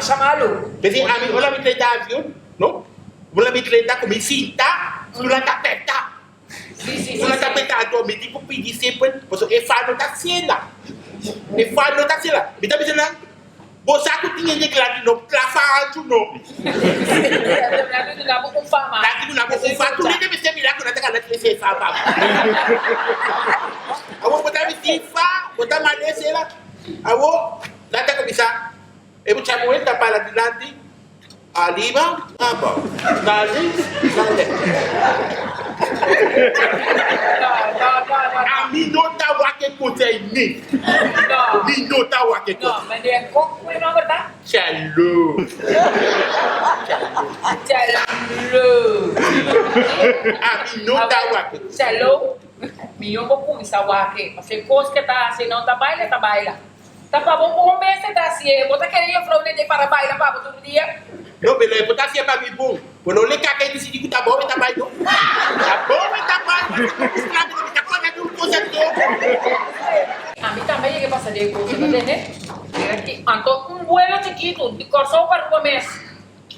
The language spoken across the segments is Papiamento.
masha malu. P'esei ami ora mi trenta avion, no, ora mi trenta ku mi sinta, tur ta pèta. Sí, sí, sí, Ora ta sí. pèta anto mi tin ku pidi semper, pasobra e fan no ta sela. E fan no ta sela. Mi ta bisa nan, Bo sa ku tin hende grandi no plafa anchu no. Nan ta duna bo un fama. Nan ta duna bo un fama. Tur hende mester mira ku nan ta gana trese fa pa bo. Awor bo ta bisti fa, bo ta manda esela. Awor nan ta kuminsá. E mucha muhé ta para dilanti ariba abou, na links na left. Ami no ta wak e kos ei ni. Mi no ta wak e kos. Chalo. Ami no ta wak e. Ta pa bo un mester ta hacié. Bo ta kere juffrouw Nete para baila pa bo tur dia? No, pero e por ta hacié pa mi bon. Bo no le kaka e disidi ku ta bon e ta bai no. Ta bon e ta bai, ma si bo mustra mi no mi ta konta tur kos anto. Ami tambe a yega pasa den e kos ta tende. Mira aki. Anto un buelo chikitu di Kòrsou pa Aruba mes.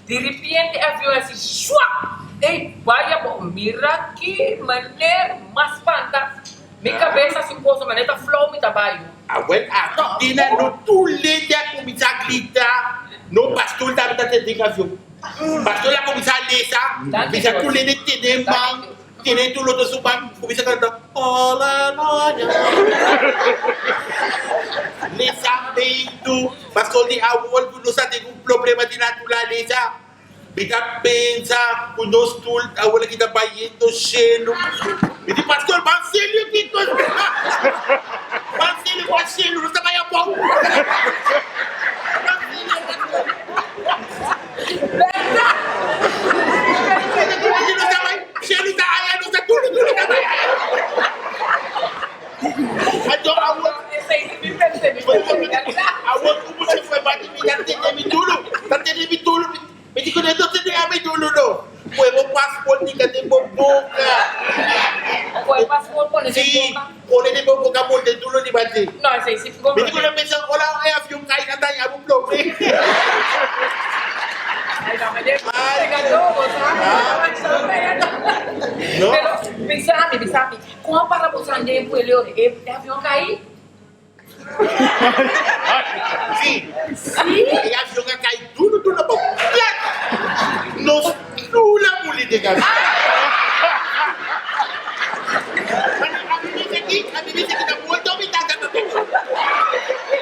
Di ripiente e avion a hasi shuap! Ey baya bo. Mira ki maner mas spanta. Mi kabes hasi un kosa manera ta flou mi ta bai. Awel aki dina no tur lende a kuminsá grita no pastor tabata den den avion pastor a kuminsá lesa bisa tur lende tene man tene tur loto su man kuminsá kanta aleluya lesamentu pastor di awor ku nos a tin un problema di naturalesa Mi ta pensa ku nos tur awor aki ta bayendo shelu. Mi di, Pastor, ban serio kiko? Ban serio kua shelu? Nos ta bai abou. Ban serio, pastor. Bèrdat! Mi di, Nos ta bai, shelu ta aya, nos ta tur tur ta bai aya. Anto awor, awor ku bo se fue bati mi ta tene mi dulu, ta tene mi dulu. Mi di ku no tene ami dulu no. Pue bo paspoort di ka den bo boka. Si, pone den bo boka morde dulu di bati. Mi di ku no pensa ora e avion kai nan daña bo prome. No. Kon a para bo san den pueblo e avion kai? Si, si, e avion a kai duro duro abou. Plat! Nos tur a muri den avion.